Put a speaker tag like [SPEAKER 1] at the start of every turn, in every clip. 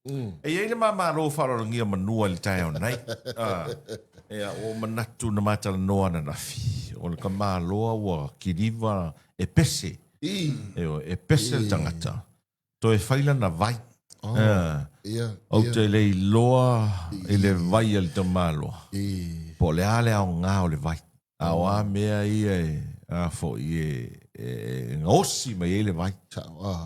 [SPEAKER 1] E i ai le ma Malo faaaloalogia manua i le taeao nei. Ia, ua ou manatu na ma talanoa ananafi, o le tamaloa ua kiliva e pese. Ioe, e pese le tagata, toe fai lana vai. Ou te le iloa i le vai a le tamaloa, po o le a le aoga o le vai. A o a mea ia e, a foi, e, e, e gaosi mai ai le vai.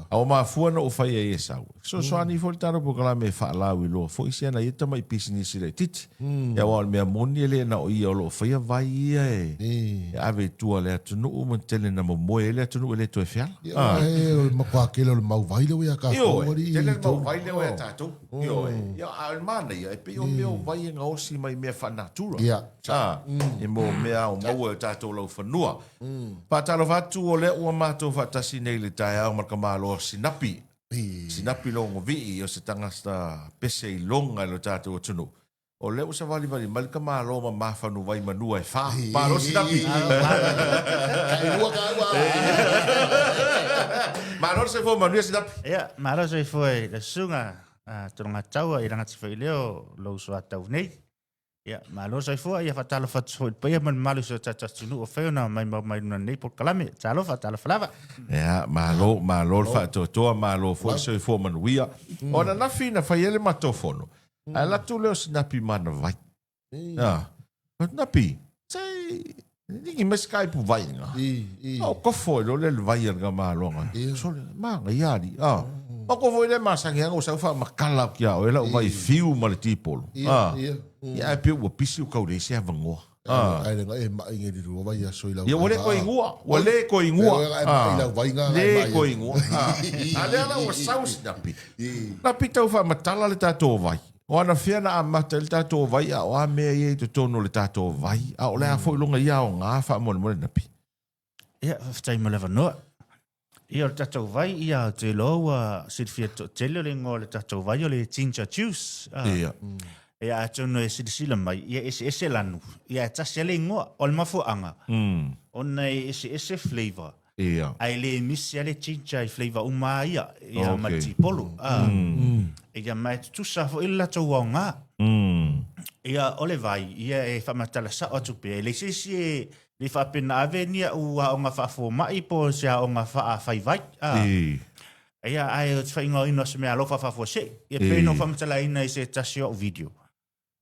[SPEAKER 1] A ua mafua na ou fai ai e sau. Fesoasoani foi le tatou polokalame e faalauiloa foi si ana ia tamai pisinisi laitiiti. Ia aua o le mea moni e le na o ia o lo o faia vai ia e, e ave i tua i le atunuu ma tele na momoe ai le atunuu e le toe feala.
[SPEAKER 2] Ia, e, o le matua tele o le mau vai lea ua ia tatou.
[SPEAKER 1] Ioe, tele le mau vai lea ua ia tatou. Ioe, ia, a o le manaia, e pei o mea o vai e gaosi mai mea faa-natura.
[SPEAKER 2] Ia.
[SPEAKER 1] A, e mo mea ao maua e o tatou laufanua. Faatalofa atu o lea ua matou faatasi nei i le taeao ma le tamaloa Sinapi. Sinapi Logovii o se tagata pese i loga i lo tatou atunuu. O lea ua savalivali mai le tamaloa ma mafanuvai manua e fa. Malo Sinapi!
[SPEAKER 2] Tailua taua!
[SPEAKER 1] Malo le soifua manuia Sinapi!
[SPEAKER 3] Ia, malo soifua i le susuga a Tologataua i Lagatifaialeo lou soatau nei. Ia, malo soifua, ia faatalofa atu foi i le paia ma le mamalu o si o tatou atunuu o fai ona maimau mai luna nei polokalame. Talofa, talofa lava.
[SPEAKER 1] Ia, malo, malo le faatoatoa, malo foi le soifua manuia. O ananafi na fai ai le matou fono, ae alu atu lea o Sinapi ma ana vai. Ah, Sinapi, sei ligi mai se kaipu vai nga. O kofo ai loa lea le vai a le tamaloga. Sole, manaia alii. Ah, ma ko foi le masani anga ua sau faamatala atu ia oe lau vai fiu ma le tipolo. Ah, ia ae pei ua pisi ua tau leai se avanoa. Ah.
[SPEAKER 2] Ae le e mai nge lua vai aso i lau
[SPEAKER 1] Ia ua le koe ingua, ua le koe ingua.
[SPEAKER 2] E mai lau vai nga
[SPEAKER 1] Le koe ingua. Ah, a lea la ua sau Sinapi. Napi tau faamatala le tatou vai. O anafea na amata ai le tatou vai a o a mea ia i totonu o le tatou vai, a o le a foi lona ia aoga faamolemole Napi?
[SPEAKER 3] Ia, faafetai mo le avanoa. Ia, o le tatou vai, ia, ou te iloa ua silafia toatele o le igoa o le tatou vai o le ginger juice. Ah.
[SPEAKER 1] Ia.
[SPEAKER 3] Ia, atonu e silasila mai, ia eseese lanu, ia e tasi lava le igoa. O le mafuaaga, ona e eseese flavour.
[SPEAKER 1] Ia.
[SPEAKER 3] Ae le misi lava le ginger i flavour uma lava ia, ia ma le tipolo. Ah. Ia, ma e tutusa foi le latou aoga. Ia, o le vai, ia e faamatala sao atu pea, e leai se isi e le faapea na ave ni au aoga faafomai po o se aoga faafaivai. Ah. Ia, ae o te faaigoaina o se meaalofa faafuasei. Ia pei ona ou faamatalaina i se tasi o au video.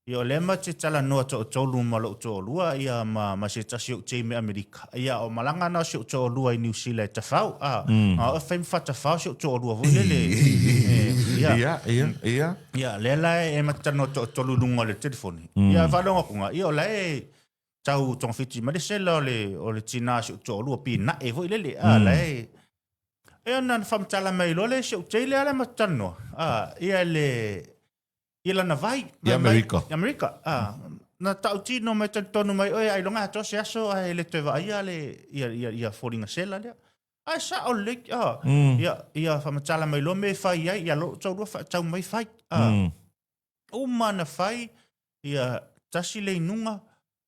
[SPEAKER 3] Ia, o lea ma te talanoa toatolu ma lou toalua, ia, ma, ma se tasi o ou team i Amerika. Ia, o malaga na o si ou toalua i Niu Sila e tafao. Ah, mm. O fai ma faatafao si ou toalua foi lele.
[SPEAKER 1] Ia, ia, ia, ia.
[SPEAKER 3] Ia, lea la e ma te talanoa toatolu i luga o le telefoni. Ia, faalogo atu ia, o la e tau togafiti mai le sela o le, o le tina si ou toalua pinae foi lele. Ah, la e... Ia, na faamatala mai loa le si ou tei lea la ma te talanoa. Ah, ia le i lana vai.
[SPEAKER 1] I Amerika.
[SPEAKER 3] I Amerika. Ah, na tautino mai talitonu mai oe ailoga atoa se aso ae le toe vaaia le ia ia ia foliga sela lea. Ae sao lelei ah, ia ia faamatala mai loa mea e fai ai ia lou toalua faatau mai fai. Ah, Uma na fai ia tasi le inuga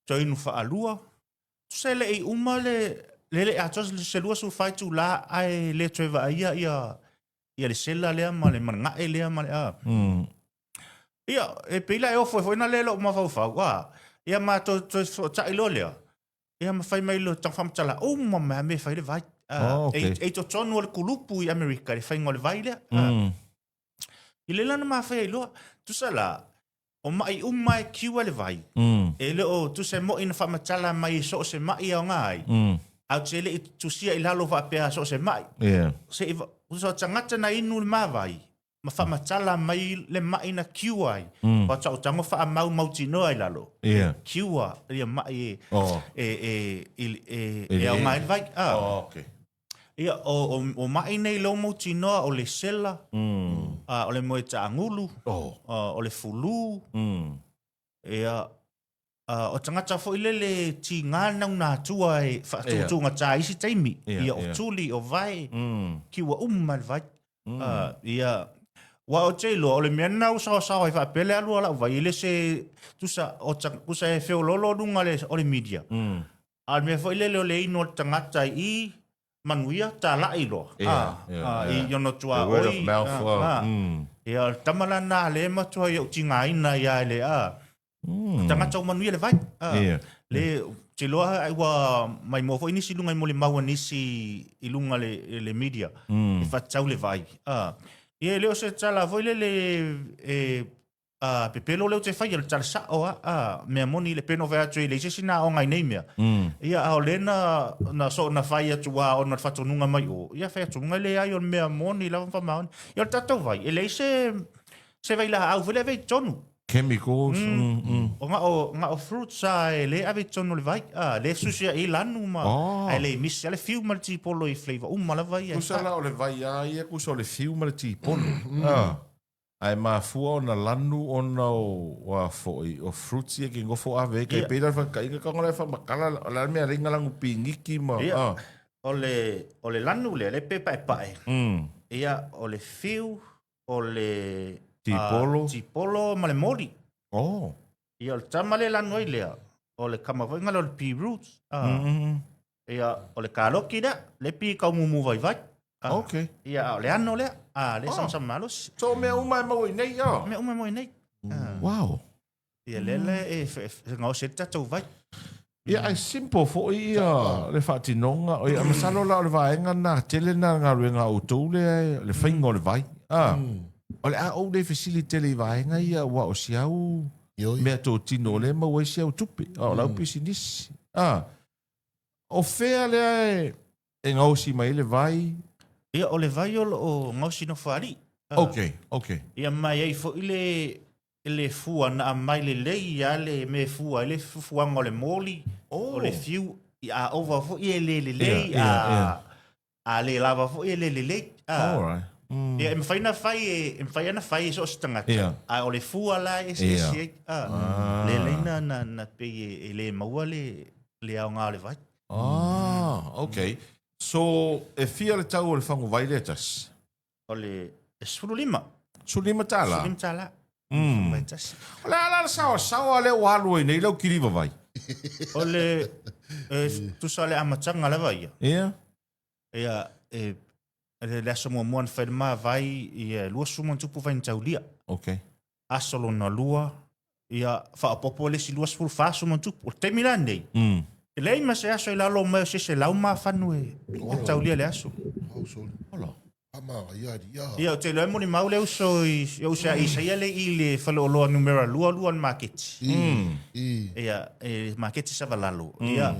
[SPEAKER 3] toe inu faalua. Tusa e le i uma le le le atoa se 24 itula ae le toe vaaia ia ia le sela lea ma le managae lea ma le a. Ia, e pei la e ofo ai foi na lea lou mafaufau, a. Ia ma toe toe fesootai loa lea, ia ma fai mai loa tau faamatala uma mai lava mea e fai le vai. A,
[SPEAKER 1] Oh, okay.
[SPEAKER 3] e, e i totonu o le kulupu i Amerika le faiga o le vai lea. A. I le la na mafai ai loa. Tusa la, o maʻi uma e cure le vai. E le o tusa e moʻi na faamatala mai e so o se maʻi e aoga ai. Ae ou te le i tusia i lalo faapea so o se maʻi. Se i tusa o tagata na inu le mavae ma faamatala mai le maʻi na cure ai. Faatoa ou tago faamau mautinoa i lalo. E cure ia maʻi e e e e e aoga ai le vai. Ia, o, o, o maʻi nei lea ua mautinoa o le sela, a, o le moe taagulu, a, o le fulu, ia, a, o tagata foi lele e tiga le nauna atua e faatūtūgatā i isi taimi. Ia, o tuli, o vae, ki ua uma le vai. A, ia, aua ou te iloa, o le mea lena ua saosaoa ai faapea le alu a lau vai, e le se, tusa, o ta, tusa e feoloolo luga o le, o le media. A o le mea foi lele o le inu o le tagata i i, manuia talai loa i ona tuaoi. Ia o le tama la lena lea e matua i ou tigaina ia le tagata ua manuia le vai. Le ou te iloa ai ua maimoa foi nisi i luga i molimau a nisi i luga le media e faatatau le vai. Ia e le o se tala foi lele e A pepelo lea ou te faia, o le tala sao lava, a, mea moni le pei ona ou fai atu e leai se isi na aoga i nei mea. Ia, a o lea na, na soona fai atu lava ona o le faatonuga mai o, ia fai atu, e leai o le mea moni lava ma faamaoni. Ia o le tatou vai, e leai se, se vailaau foi lea e ave i totonu.
[SPEAKER 1] Chemicals.
[SPEAKER 3] O na o, na o fruits lava e le ave i totonu o le vai, a, lea e fesuisuiai ai lanu ma, ae le misi lava le fiu ma le tipolo i flavor uma lava ia.
[SPEAKER 1] Tusa la o le vai lava ia, tusa o le fiu ma le tipolo. Ae mafua ona lanu ona o a foi o fruits ia ke nofo ave ai kai pei la faataiga ka ngona e faamatala o le a le mea alai na lanu piniki ma
[SPEAKER 3] Ia, o le o le lanu lea lea pe paepae. Ia, o le fiu, o le
[SPEAKER 1] Tipolo.
[SPEAKER 3] tipolo ma le moli.
[SPEAKER 1] Oh.
[SPEAKER 3] Ia, o le tama lea e lanu ai lea, o le kama foi ngala o le pea roots. Ia, o le kaloki lea, le pi kau mumu vaivai.
[SPEAKER 1] Ah, okay.
[SPEAKER 3] Ia, a o le ano lea, a le oh. samasama malosi.
[SPEAKER 1] So, mea uma e maua i nei,
[SPEAKER 3] oh. Mea uma e maua i nei.
[SPEAKER 1] Ah. Wow.
[SPEAKER 3] Ia, lea le e, e gaosi ai le tatou vai.
[SPEAKER 1] Ia, ae simple foi ia le faatinoga. Ia, masalo la o le vaega na tele na galuega a outou lea, le faiga o le vai. Ah. O le a ou le fesili tele i vaega ia, ua o si au mea totino o lea e maua ai si au tupe, a o lau pisinisi. Ah. O fea lea e gaosi mai ai le vai?
[SPEAKER 3] Ia, o le vai o lo o gaosi Nofoalii.
[SPEAKER 1] Okay, okay.
[SPEAKER 3] Ia, ma e i ai foi le, le fua na aumai lelei lava le mea e fua ai le fufuaga o le moli, oh. o le fiu, a ova foi e le lelei, yeah, yeah, yeah. A le lava foi e le lelei.
[SPEAKER 1] A, Alright.
[SPEAKER 3] Ia, e mafai ona fai e, e mafai ona fai e so o se tagata,
[SPEAKER 1] Ia.
[SPEAKER 3] a o le fua la e eseese ai. A,
[SPEAKER 1] Ah.
[SPEAKER 3] le lea na, na, na pei e, e le maua le, le aoga o le vai.
[SPEAKER 1] Ah, okay. So, e fia le tau o le faguvai lea tasi?
[SPEAKER 3] O le e 15.
[SPEAKER 1] 15 tala?
[SPEAKER 3] 15 tala. Faguvai tasi.
[SPEAKER 1] O le a la le saoasaoa lea ua alu ai nei lau kiliva vai?
[SPEAKER 3] O le, e tusa o le amataga lava ia.
[SPEAKER 1] Ia.
[SPEAKER 3] Ia, e, le aso muamua na fai le ma vai, ia, e 20 ma ona tupu vai na taulia.
[SPEAKER 1] Okay.
[SPEAKER 3] Aso lona lua, ia, faaopoopo le isi 24 ma ona tupu. O le taimi la lenei, e leai ma se aso i lalo mai o se 100 mafanu e taulia le aso.
[SPEAKER 1] Ola.
[SPEAKER 3] Ia, ou te iloa e molimau le uso i, ou se Isaia le i le faleoloa numera 22 le maketi. Ia, e maketi Savalalo. Ia,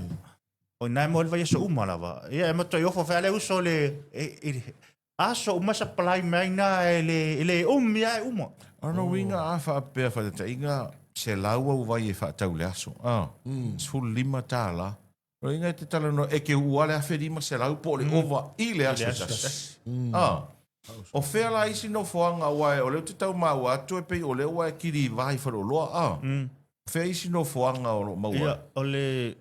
[SPEAKER 3] O ina e moe le vaiaso uma lava. Ia, e matua i ofo fea le uso le, e, e, aso uma supply mai ina e le, e le umi a e uma.
[SPEAKER 1] O lona uiga a faapea faataitaiga 100 au vai e faatau i le aso, a, $15. O lona uiga e te talanoa e te uu lava le 1500 po o le ova i le aso e tasi. A, o fea la isi nofoaga aua o lea ou te tau maua atu e pei o lea ua e kiliva i faleoloa, a, o fea isi nofoaga o lo o maua ai?
[SPEAKER 3] Ia, o le,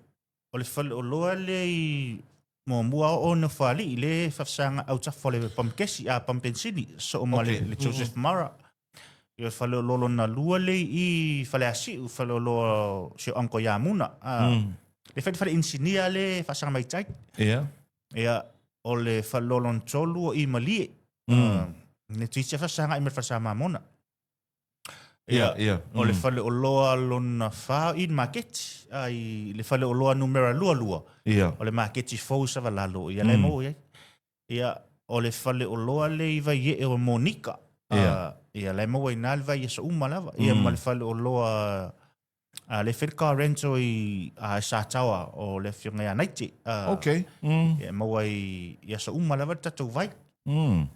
[SPEAKER 3] O le faleoloa lea i muamua oo i Nofoalii lea e faafesaga autafa o le pamu kesi, a pamu penisini soo ma le, le Joseph Mara. Ia o le faleoloa lona lua lea i Faleasiu, faleoloa o si ou uncle ia Muna. A, Le fai le fale inisinia lea e faasaga mai tai.
[SPEAKER 1] Ia.
[SPEAKER 3] Ia, o le faleoloa lona tolu o i Malie. Le tuitia faasaga i ma le falesa Mamona.
[SPEAKER 1] Ia, ia.
[SPEAKER 3] O le faleoloa lona fa i le maketi, a i le faleoloa numera 22.
[SPEAKER 1] Ia.
[SPEAKER 3] O le maketi fou i Savalalo, ia la e maua i ai. Ia, o le faleoloa le i Vaiee o Monika.
[SPEAKER 1] Ia.
[SPEAKER 3] Ia la e maua i ina le vaiaso uma lava. Ia ma le faleoloa a le fai le car rental i a Sataoa o le afioga ia Naite.
[SPEAKER 1] Okay.
[SPEAKER 3] Ia e maua i, i aso uma lava le tatou vai.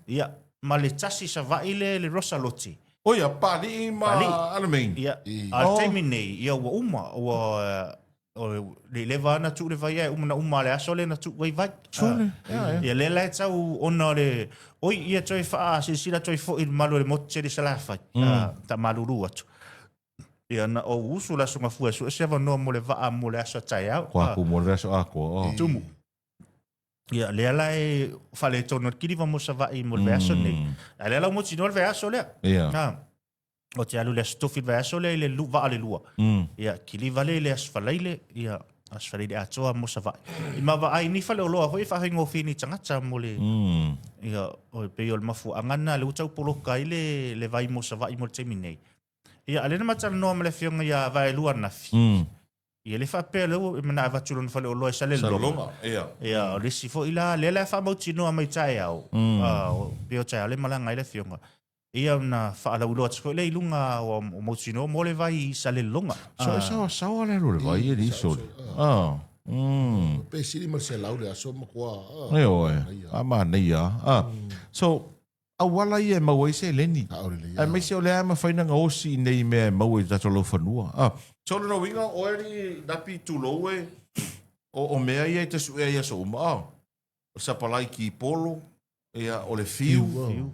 [SPEAKER 3] Ia, ma le tasi Savaii le, le Rosa Lote.
[SPEAKER 1] O ia, Palii ma
[SPEAKER 3] Palii.
[SPEAKER 1] Alamein.
[SPEAKER 3] Ia, a le taimi nei, ia ua uma, ua, o le leva na tuu le vai ae uma na uma le aso lea na tuu ai vai.
[SPEAKER 1] Sure. Ia, ia.
[SPEAKER 3] Ia lea la e tau ona o le, oi ia toe faasilasila toe foi i le malu o le motu tele i Salafai, ta malulu atu. Ia na ou usu le aso Gafua e sue se avanoa mo le vaa mo le aso a taeao.
[SPEAKER 1] Kua aku mo le aso atoa. Oh.
[SPEAKER 3] Tumu. Ia, lea la e faaletonu ai le kiliva mo Savaii mo le vaiaso lenei. A lea la ua mautinoa le vaiaso lea.
[SPEAKER 1] Ia.
[SPEAKER 3] Ha. O te alu i le aso Tofi le vaiaso lea i le vaa le lua. Ia, kiliva lea i le aso Faraile. Ia, Aso Faraile atoa mo Savaii. I ma vaai ni faleoloa foi e faafaigofie ni tagata mo le ia o pei o le mafuaaga lena lea ua tau poloka ai le le vai mo Savaii mo le taimi nei. Ia a lea na ma talanoa ma le afioga ia Vaelua ananafi. Ia le faapea lea ua e avatu i lona faleoloa i Salelologa.
[SPEAKER 1] Salelologa, ia.
[SPEAKER 3] Ia o le isi foi la lea la e faamautinoa mai taeao, pei o taeao lea e malaga ai le afioga. Ia ona faalauiloa atu foi lea i luga o mautinoa mo le vai i Salelologa.
[SPEAKER 1] So e saoasaoa le alu o le vai e liso. Ah.
[SPEAKER 2] Pe sili ma le 100 le aso matua.
[SPEAKER 1] Ioe, a manaia. Ah. So auala ia e maua ai seleni. Aemaise o lea e mafai ona gaosi i nei mea e maua i tatou laufanua. Ah. So o lona uiga oe alii Napi tulou e o mea ia e te suea i aso uma. Ah. O le sapalai kipolo, ia, o le fiu,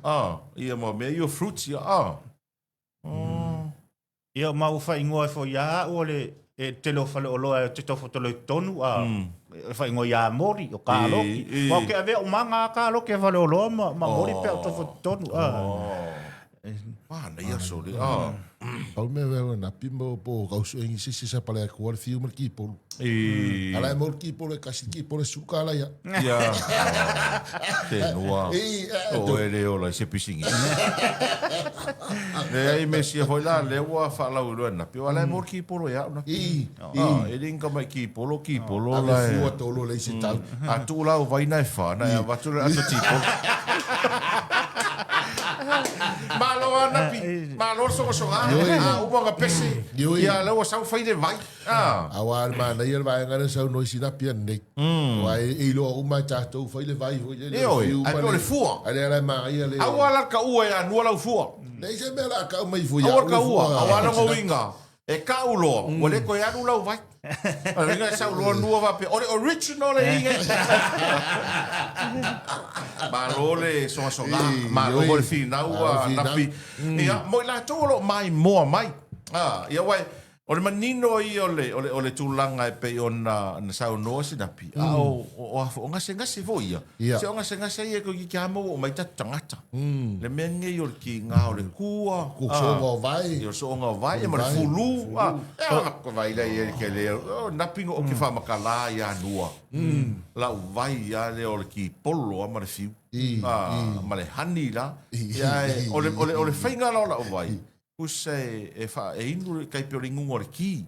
[SPEAKER 1] ah, ia ma mea ia o fruits ia, ah.
[SPEAKER 3] Ia, ma ua faaigoa ai foi ia au o le e tele o faleoloa e te tofotolo i totonu, a e faaigoa ia Mori, o Kaloki. Aua ou te avea uma ngā kaloki a faleoloa ma, ma Mori pe a ou tofo i totonu, a.
[SPEAKER 1] Manaia sole, a.
[SPEAKER 2] Pau mea vea na pi mo po kau su engi sisi sa pale aku al fiu ma ki polu. Ala e mo ki polu e kasi ki polu suka ala ia.
[SPEAKER 1] Ia. Te noa. O e le ola i se pisingi. Leai me sia foi la lea ua faalauiloa e Napi. O ala e mo ki polo ia au Napi. E le inga mai ki polo, ki polo
[SPEAKER 2] la e. Ave fua tolo le isi tau.
[SPEAKER 1] A tuu la o vaina e wha, na e avatu le ato tipolo. Malo a Napi, malo le sogasoga, a uma ona pese, ia lea ua sau fai le vai.
[SPEAKER 2] Aua le manaia le vaega lea sau noi sinapi anei. Aua e iloa uma e tatou fai le vai foi lele.
[SPEAKER 1] Ioe, ae pei o le fua.
[SPEAKER 2] A lea la e manaia le.
[SPEAKER 1] Aua la le kaua e anua lau fua.
[SPEAKER 2] Leai se mea o le a kau mai fua
[SPEAKER 1] ia au le fua. Aua le kaua, aua lona uiga, e kau loa, ua le toe alu lau vai. O le uiga e sau loa nua faapea, o le original e i ai. Malo le sogasoga, malo foi le finau a Napi. Ia, mo i latou o lo o maimoa mai. Ia aua o le manino ia o le, o le, o le tulaga e pei ona na saunoa Sinapi, a o, o, o, o gasegase foi ia.
[SPEAKER 2] Ia.
[SPEAKER 1] Se o gasegase ia ko ki amo o mai tatu tagata. Le mea nei o le kiga o le kua.
[SPEAKER 2] Ko soonga o vai.
[SPEAKER 1] Ia o soonga o vai, ma le fulu. E ala ko vai la ia ke le, o napi ngo o ke whamakala ia nua. Lau vai ia le o le ki polo a ma le fiu. Ma le honey la. Ia e, o le, o le, o le whainga la o lau vai. Pusa e, e, wha, e inu le kai pe o le ingunga o le ki.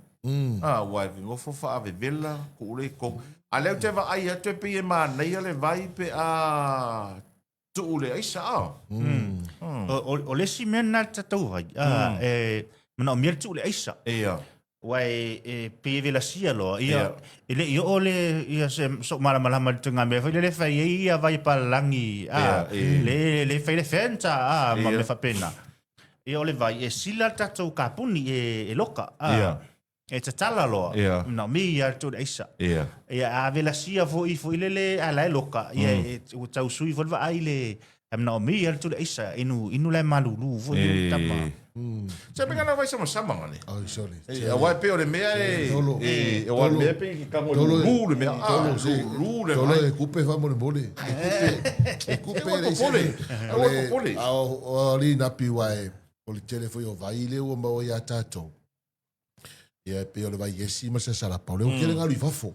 [SPEAKER 1] Ah, ua e ngofo whaavevela, ko ule ko. A leo te vaai atu e pei e manaia le vai pe a tuu le aisa a.
[SPEAKER 3] O le isi mea lena le tatou vai, e manaomia le tuu le aisa.
[SPEAKER 1] Ia.
[SPEAKER 3] Aua e pei e velasia loa, ia, e le i oo le, ia se sou malamalama i le ituaiga mea foi lele e fai ai ia vai palalagi, a, le, le fai le Fanta, a, ma mea faapena. Ia o le vai, e sila le tatou kapuni e loka, a, e tatala loa, manaomia ia le tuu le aisa. Ia, a velasia foi foi lele, a la e loka, ia, ua tau sui foi le vaai i le, E manaomia ia le tuli aisa inu inu la e malulu foi le tama.
[SPEAKER 1] Se mea na vai sama sama ngale.
[SPEAKER 2] Ai sorry.
[SPEAKER 1] E awa e pe o le mea e e awa le mea pe ki kango lulu le mea.
[SPEAKER 2] Tolo se
[SPEAKER 1] lulu le
[SPEAKER 2] Tolo e kupe fa mole mole. E kupe e kupe le
[SPEAKER 1] se. Awa popole.
[SPEAKER 2] A o li na pi wai o le tele foi o vai le ua maua ia tatou. Ia e pei o le vai esi ma se salapa. O le o kele ngalu i fafo.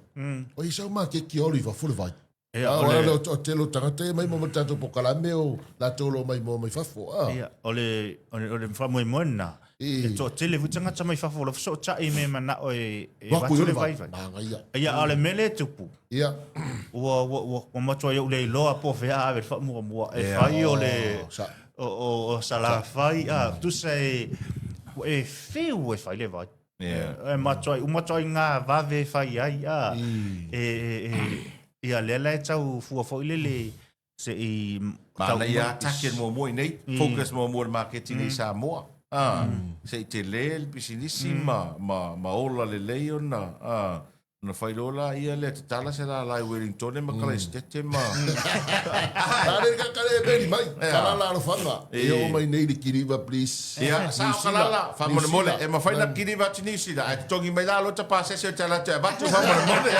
[SPEAKER 2] O i sau maketi o alu i fafo le vai.
[SPEAKER 3] Ia,
[SPEAKER 2] o
[SPEAKER 3] le...
[SPEAKER 2] O tele o tagata ia mai mo tatou pokalame o latou o lo o maimoa mai fafo.
[SPEAKER 3] Ia, o le, o le, o le faamoemoe lena. E toatele foi tagata mai fafo o lo o fesootai me manao e, e avatu le vaivai.
[SPEAKER 2] Manaia.
[SPEAKER 3] Ia, a o le mea lea e tupu.
[SPEAKER 2] Ia.
[SPEAKER 3] Ua, ua, ua, ua matua ou le iloa po o fea a ave le faamuamua. E fai o le, o, o, o Salafai, a, tusa e, e whiu e fai le vai. E matua, uma matua i ngā vave e fai ai, a, e, e, e, ia lea la e tau fua foi lele, se i
[SPEAKER 1] tau Manaia a target muamua i nei, focus muamua i le marketing i Samoa. Se i tele le pisinisi ma, ma, ma ola lelei ona, Ona fai loa laia lea, tatala se lala i Wellingtone ma Kalaesetete ma...
[SPEAKER 2] Tane ka kare e meri mai, kalala alofaga. E oo mai nei le kiriva, please.
[SPEAKER 1] Ia, sao kalala, faamolemole, e mafai ona kiriva atu Niu Sila, ae totogi mai la loa ta pasese o te ala atu e avatu faamolemole.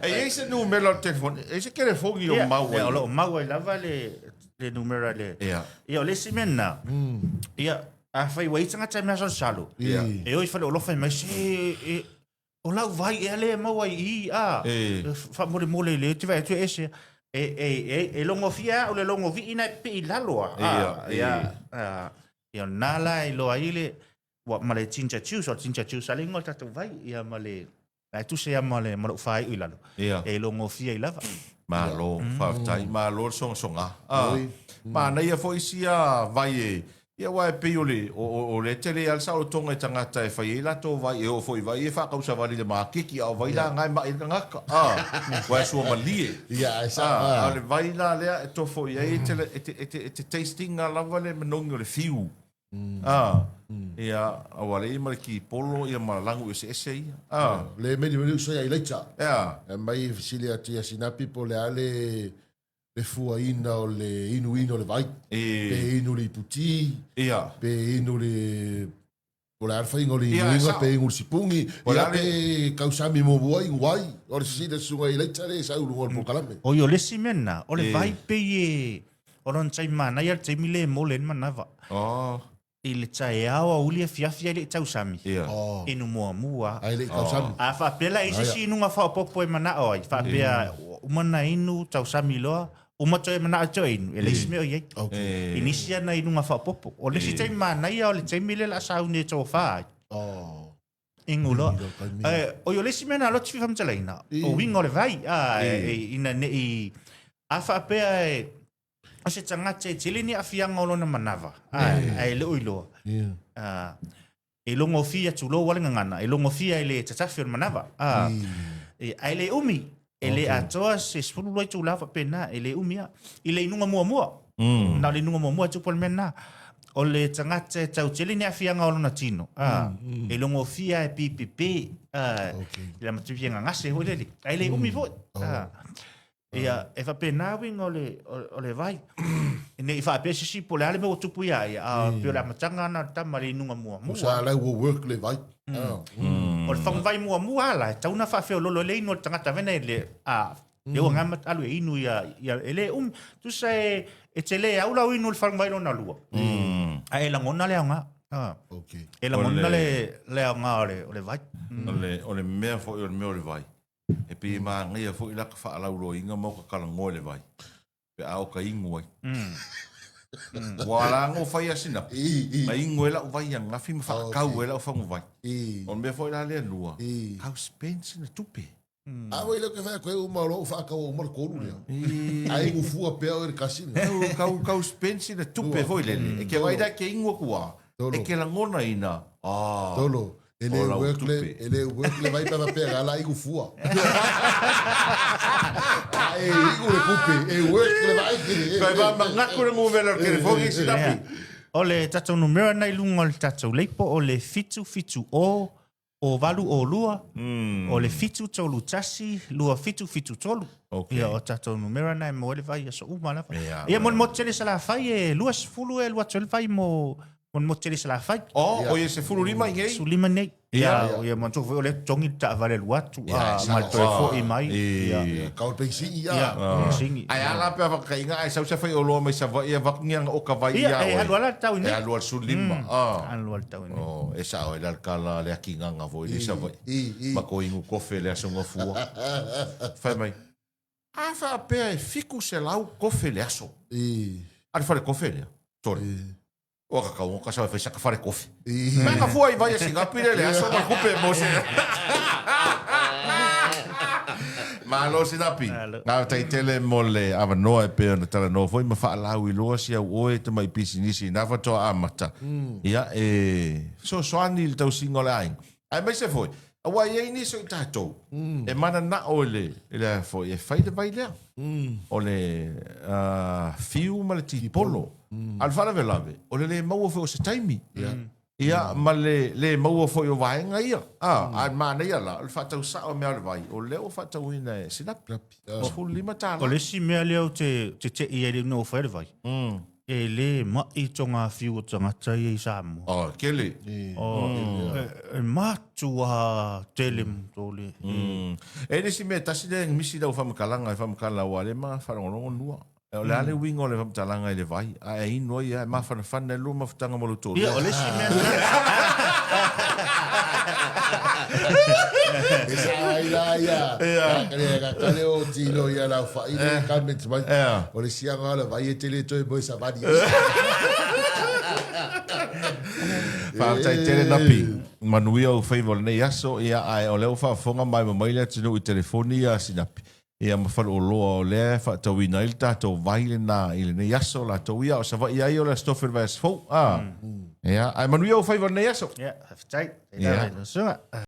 [SPEAKER 1] E i ai se numera o le telefoni, e i ai se telefoni o mau ai?
[SPEAKER 3] Ia, o lo o mau ai lava le numera le...
[SPEAKER 1] Ia.
[SPEAKER 3] Ia, o le isi mea lena, ia, Afai ua i ai tagata e masalosalo,
[SPEAKER 1] Ia.
[SPEAKER 3] e o i faleoloa fai mai, se e, O lau vai ea lea e maua i i, a, faamolemole i le te vaai atu e ese. E, e, e, e logofia au le logovii na e pipii i lalo a. A, ia, a, ia, o lena la e iloa ai le, ua, ma le ginger juice, o le ginger juice a le igoa o le tatou vai, ia ma le, ae tusa ia ma le, ma lou faaiu i lalo.
[SPEAKER 1] Ia.
[SPEAKER 3] E logofia ai lava.
[SPEAKER 1] Malo, faafetai, malo le sogasoga. A, manaia foi sia vai e, Ia aua e pei o le, o, o, o le tele lava le saolotoga i tagata e fai ai latou vai, e oo foi i vai e faatausavali i le makeki, a o vai la na e mai ai le tagata, a, aua e suamalie.
[SPEAKER 2] Ia, ae sa,
[SPEAKER 1] A, a o le vai la lea e tofo i ai, e te, e te, e te, e te taste ina lava le manogi o le fiu. A, ia, aua le i ma le kipolo, ia ma lagu eseese ia. A.
[SPEAKER 2] Le meli meli uso ia Ilaita.
[SPEAKER 1] Ia.
[SPEAKER 2] E mai e fesili atu ia Sinapi po o le a le le fuaina o le inuina o le vai. Pe inu le iputi.
[SPEAKER 1] Ia.
[SPEAKER 2] Pe inu le o le a le faiga o le inuina, pe inu le sipungi, ia pe kausami muamua inu ai. O le sina susuga i Laita le sau i luga o le polokalame.
[SPEAKER 3] Oi o le isi mea lena, o le vai pei e, o lona taimi manaia le taimi lea e mole ai le manava.
[SPEAKER 1] Oh.
[SPEAKER 3] I le taeao aoauli afiafi ai le i tausami.
[SPEAKER 1] Ia.
[SPEAKER 2] Oh.
[SPEAKER 3] Inu muamua.
[SPEAKER 2] Ai le i tausami.
[SPEAKER 3] A faapea la i se isi inuga faaopoopo e manao ai, faapea ua uma ona inu, tausami loa, uma toe manao toe inu, e leai se mea o i ai.
[SPEAKER 2] Okay.
[SPEAKER 3] I nisi ana inuga faaopoopo. O le isi taimi manaia o le taimi lea o le a sauni e tofa ai.
[SPEAKER 2] Oh.
[SPEAKER 3] Inu loa.
[SPEAKER 2] Inu taimi.
[SPEAKER 3] Eh, oi o le isi mea na lotu fia faamatalaina, o uiga o le vai, a, ina ne i, a faapea e, o se tagata e tele ni aafiaga o lona manava, ae le o iloa. E logofia tulou a le gagana, e logofia i le tatafi o le manava. Ae le umi, e le atoa se 12 itula faapena, e le umi lava. I le inuga muamua, na o le inuga muamua e tupu ai le mea lena. O le tagata e tau tele ni aafiaga o lona tino, e logofia e pipipi, i le matua fia gagase foi lele, ae le umi foi. Ia, e faapena uiga o le, o, o le vai. Ne i faapea se isi po o le a le mea ua tupu iā ia, a pei o le amataga lena o le tama i le inuga muamua.
[SPEAKER 2] Sa lau ua work le vai.
[SPEAKER 3] O le faguvai muamua lava la, e tatau ona faafeololo ai le inu o le tagata vena e le, a, le ua gama alu e inu ia, ia e le umi. Tusa e, e tele au lau inu i le faguvai lona lua. Ae e lagona le aoga.
[SPEAKER 2] Okay.
[SPEAKER 3] E lagona le, le aoga o le, o le vai.
[SPEAKER 1] O le, o le mea foi o le mea o le vai. E pei e manaia foi la ka faalauiloaina ma o ka talanoa i le vai pe a o ka inu ai. Ua ala no fai a Sinapi, na inu ai lau vai ananafi ma faakau ai lau faguvai. O le mea foi la lea lua, kau spend sina tupe.
[SPEAKER 2] A oi lea ou te fai atu ai uma loa ou faakau uma le tolu lea. Ae inu fua pea oe i le tasi lena.
[SPEAKER 1] Kau, kau spend sina tupe foi lele. E ke vaai la ke inu atu a, e ke lagona ina, ah,
[SPEAKER 2] Tolo. E le work le, e le work le vai pe faapea la igu fua. E igu le kupe, e work le vai.
[SPEAKER 1] Kai va mangaku le numera o le telefoni i Sinapi.
[SPEAKER 3] O le tatou numera na i luga o le tatou leipo o le 770 o 802 o le 731 2773.
[SPEAKER 1] Okay.
[SPEAKER 3] Ia o tatou numera na e maua ai le vai i aso uma lava.
[SPEAKER 1] Ia,
[SPEAKER 3] Ia mo le motu tele i Salafai e 20 e alu atu ai le vai mo mo le motu tele i Salafai.
[SPEAKER 1] Oh, o ia 15 i nei?
[SPEAKER 3] 15 nei.
[SPEAKER 1] Ia.
[SPEAKER 3] Ia, ia manatua foi o lea totogi le taavale alu atu,
[SPEAKER 1] Ia,
[SPEAKER 3] a,
[SPEAKER 1] e
[SPEAKER 3] ma le toe
[SPEAKER 1] sao.
[SPEAKER 3] foi mai. Ia.
[SPEAKER 1] E.
[SPEAKER 2] Kau le peisini ia.
[SPEAKER 3] Ia, peisini.
[SPEAKER 1] Ae a la pe avakaiga ae sau se faioloa mai Savaii avatu ni ana oka vai
[SPEAKER 3] Ia,
[SPEAKER 1] ia
[SPEAKER 3] e
[SPEAKER 1] oe.
[SPEAKER 3] alu ala le tau i
[SPEAKER 1] E
[SPEAKER 3] nei.
[SPEAKER 1] alu al 15. Ah.
[SPEAKER 3] Alu ala le tau i nei.
[SPEAKER 1] Oh, e sao e la le kala le akiganga foi le Savaii.
[SPEAKER 2] I, i.
[SPEAKER 1] Ma ko inu kofe le aso gafua. Fai mai, a faapea e 700 kofe le aso.
[SPEAKER 2] I.
[SPEAKER 1] A le fale kofe lea. Sorry. O ka kau ka sa fai sa ka fale kofe.
[SPEAKER 2] I.
[SPEAKER 1] Mai ka fua i vai a Sinapi le le aso ma kupe mo se. Malo Sinapi.
[SPEAKER 3] Malo.
[SPEAKER 1] Ngā tai tele mo le avanoa e pei ona talanoa foi ma faalau iloa si au oe te mai pisinisi nā whatoa amata. Ia e fesoasoani i le tausiga o le aiga. Aemaise foi, aua e i ai nisi o i tatou e mananao i le, i le a foi, e fai le vai lea. O le fiu ma le tipolo. A o le faalavelave, o le le maua foi o se taimi. Ia, ma le le maua foi o vaega ia. A, a manaia la, o le faatau sao o mea o le vai, o lea ua faatauina e Sinapi. $15.
[SPEAKER 3] O le isi mea lea ou te te'i ai i le ina ua fai le vai, E le maʻi togafiu o tagata ia i Samoa.
[SPEAKER 1] Oh, kele.
[SPEAKER 3] Oh, e, e matua tele tole.
[SPEAKER 1] E le isi mea tasi lea misi lau whamakalaga e whamakala ua le ma whalongolongo nua. O le a le uiga o le faamatalaga i le vai, a e inu ai lava, e mafanafana ai le lua mafutaga ma lou toalua.
[SPEAKER 3] Ia, o le isi mea lena.
[SPEAKER 2] E sa ai la ia. Ia. Ka le o tino ia lau whai le comment mai. O le sianga o le vai e tele toe moe savali.
[SPEAKER 1] Faafetai tele Napi. Manuia ou faiva o lenei aso, ia ae o lea ua faafofoga mai ma mai le atunuu i telefoni ia Sinapi. Ia ma faleoloa o lea e faatauina ai le tatou vai lena i lenei aso latou ia o Savaii ai o le Aso Tofi o le vaiaso fou. A. Ia, ae manuia ou faiva o lenei aso.
[SPEAKER 3] Ia, faafetai. Ia.